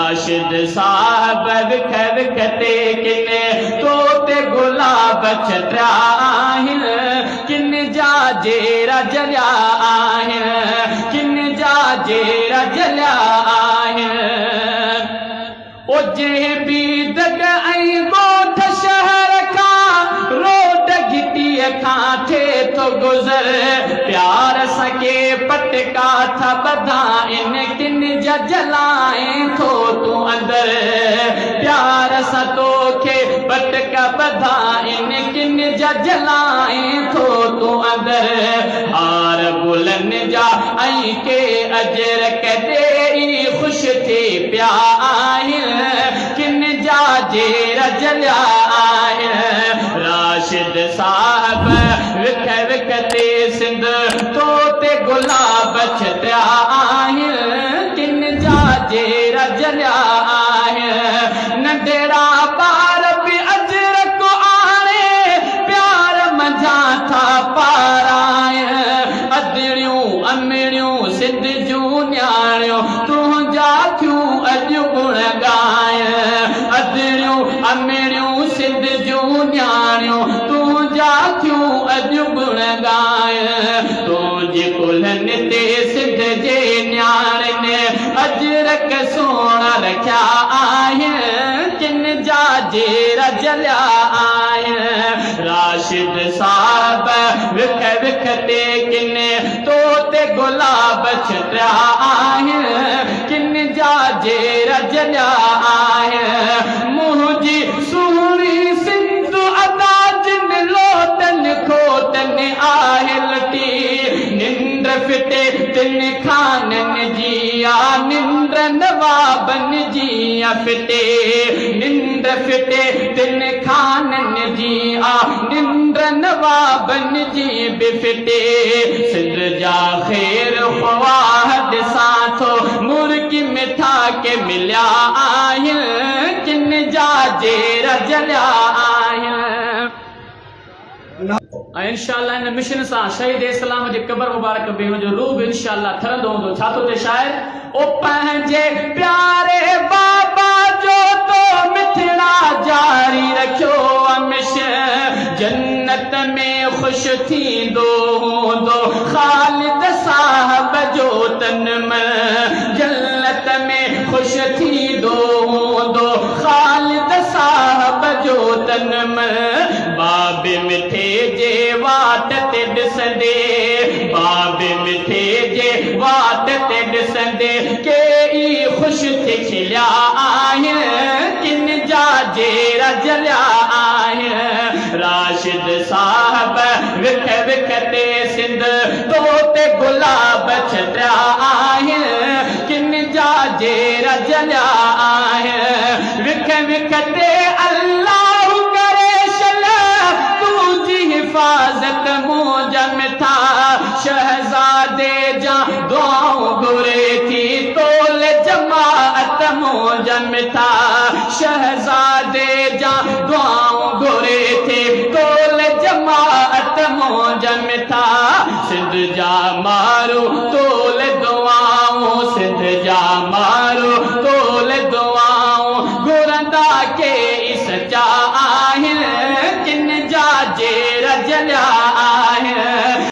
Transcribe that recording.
راشد صاحب وک وک تي ڪن تو تي گلاب ڇٽيا آهن، ڪن جا جيرا جليا آهن، ڪن جا جيرا جليا آهن. او جنهن به دڳ ۽ ڳوٺ شهر کان روڊ گهٽيء کان ٿئي ٿو گذر، پيار سان ڪي پٽڪا ٿا ٻڌائين، ڪن جا جلائين ٿو تون اندر، پيار سان توکي پٽڪا ٻڌائين، ڪن جا جلائين ٿو تون اندر، هار گلن جا ۽ ڪي اجرڪ ڏيئي خوش ٿي پيا آهن، ڪن جا جير جليا آهن. راشد صاحب وک وک تي سنڌ تو تي گلاب ڇٽيا آهن، ڪن جا جير جليا آهن. ننڍڙا ٻار به اجرڪ آڻي پيار منجهان ٿا پارائين. ادڙيون امڙيون سنڌ جون نياڻيون تنهنجا ٿيون اڄ گڻ ڳائين. ادڙيون امڙيون سنڌ جون نياڻيون تنهنجا ٿيون اڄ گڻ ڳائين. تنهنجي ڪلهن تي سنڌ جي نياڻين اجرڪ سهڻا رکيا آهن. ڪن جا جير جليا آهن. راشد صاحب وک وک تي ڪن تو تي گلاب ڇٽيا آهن، ڪن جا جير جليا آهن. منهنجي سهڻي سنڌ ادا جن لوٽن کوٽن آهي لٽي، ننڊ ڦٽي تن خانن جي آ، ننڊ نوابن جي آ ڦٽي، ننڊ ڦٽي تن خانن جي آ، ننڊ نوابن جي به ڦٽي. سنڌ جا خير خواهه ڏسان ٿو، مرڪي مٺا ڪي مليا آهن، ڪن جا جير جليا آهن. ۽ انشاء الله ان مشن سان شهيد اسلام جي قبر مبارڪ به هن جو روح به انشاء الله ٺرندو هوندو. ڇا ٿو چئي شاعر؟ او پنهنجي پياري بابا جو تو مٺڙا جاري رکيو امش جنت ۾ خوش ٿيندو هوندو خالد صاحب جو تن من جنت ۾ خوش ٿيندو هوندو خالد صاحب جو تن من بابي مٺي جي واٽ تي ڏسندي بابي مٺي جي واٽ تي ڏسندي ڪيئي خوش ٿي کليا آهن، ڪن جا جير جليا آهن. راشد صاحب وک وک تي سنڌ تو تي گلاب ڇٽيا آهن، ڪن جا جير جليا آهن. وک وک تي الله ڪري شل تنهنجي حفاظت منهنجا مٺا شهزادي جا دعائون گهري ٿي تول جماعت منهنجا مٺا شهزادي جا دعائون گهري ٿي تول جماعت منهنجا مٺا سنڌ جا مارو تول دعائون سنڌ جا مارو.